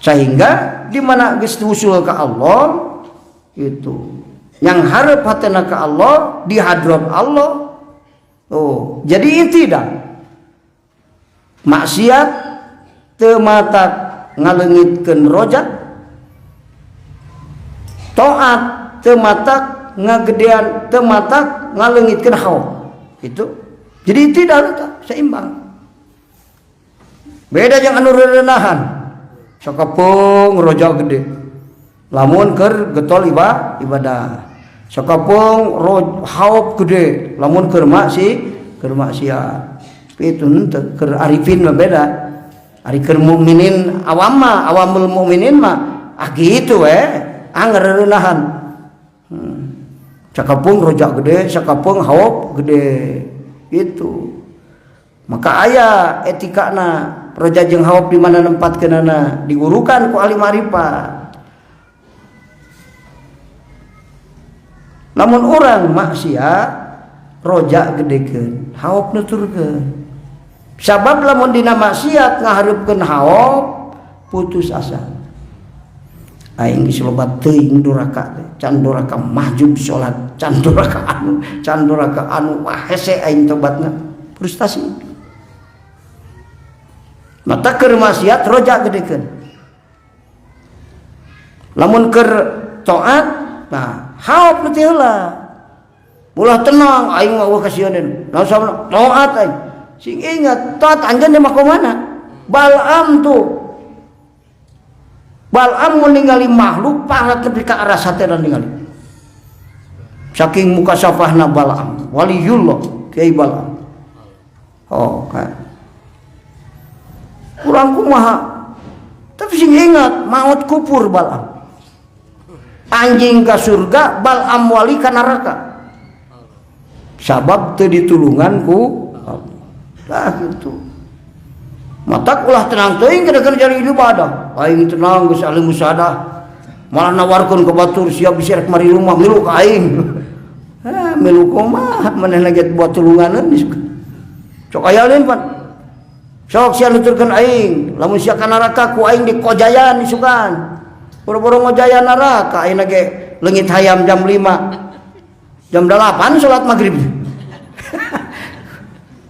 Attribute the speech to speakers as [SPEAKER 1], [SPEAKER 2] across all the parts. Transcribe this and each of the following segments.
[SPEAKER 1] Sehingga di mana geus usul ke Allah itu yang harap hatena ke Allah di hadrat Allah. Oh, jadi tidak maksiat teu matak ngaleungitkeun roja, taat teu matak ngagedean, teu matak ngaleungitkeun khauf. Itu jadi tidak seimbang. Beda jeung anu reurenahan, sakapeung roja gede lamun keur getol ibadah, sakapeung khauf gede lamun keur keur maksiat. Itu henteu keur arifin mah beda. Ari keur mukminin awam mah, awamul mukminin mah ah gitu we, anger reunahan. Sakapeung roja gede, sakapeung khauf gede gitu. Maka aya etikana roja jeung khauf di mana nempatkeunana digurukan ku ahli ma'rifat. Lamun urang maksiat roja gedekeun, khauf nuturkeun. Sabab lamun dina maksiat ngahareupkeun khauf putus asa. Aing geus loba teuing duraka teh, can duraka mahjub salat, can duraka anu, can duraka anu, wah hese aing tobatna, frustasi. Mata keur maksiat roja gedekeun. Lamun keur taat, nah khauf nu teh heula. Ulah tenang aing mah eueuh kasieun. Naon sababna? Taat aing. Sing ingat taat anjeun di makomana. Bal'am tuh. Bal'am mun ningali makhluk parat nepi ka aras hatena ningali. Saking muka safahna Bal'am, waliyullah Kiai Bal'am. Oh, kan. Kurang kumaha. Tapi sing ingat maut kupur Bal'am. Anjing ke surga, Bal'am wali ka neraka. Sabab teu ditulungan ku Allah. Lah gitu. Matak ulah tenang teuing kana jadi ibadah. Aing tenang geus ahli musadah. Malah nawarkeun ka batur siap bisi rek mari rumah milu ka aing. Ah, milu kumaha manehna ge buat tulunganeun. Sok aya lain pan. Sok sia nuturkeun aing, lamun sia ka neraka ku aing dikojayan isukan. Boro-boro ngojayan neraka aing ge leungit hayam jam 5. Jam 8 salat maghrib.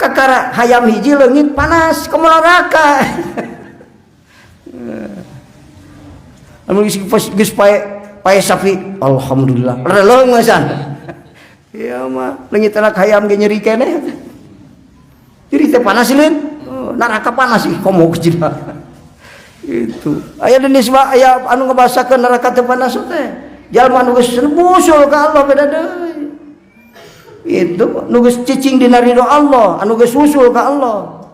[SPEAKER 1] Kakara hayam hiji leungit panas ke neraka. Anu geus pae sapi, alhamdulillah. Releung masan. Ieu mah leungit anak hayam ge nyeri keneh. Jadi teh panas lin. Oh, neraka panas ih komo kecil. Itu. Aya denis mah aya anu ngabasakeun neraka teh panas teh. Jalma nu geus busul ka Allah beda deui. Itu nu geus cicing dina ridho Allah, anu geus usul ka Allah.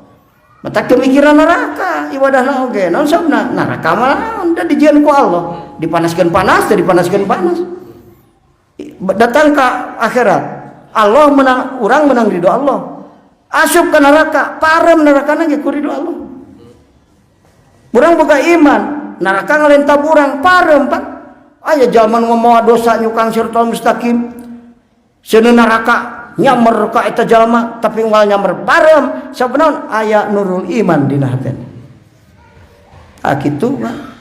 [SPEAKER 1] Mata kemikiran neraka ibadahna oge. Naon sababna? Neraka mah naon da dijieun ku Allah. Dipanaskeun panas, teu dipanaskeun panas. Datang ka akhirat, Allah menang, urang menang ridho Allah. Asup ke neraka, parem nerakana ge ku ridho Allah. Urang boga iman, neraka ngalentab urang, parem pak. Aya jalma nu mawa dosa nyukang siratal mustaqim. Seuneu neraka nyamer ka eta jalma tapi unggal nyamer parem sabab naon aya nurul iman dina hatena. Ah kitu mah.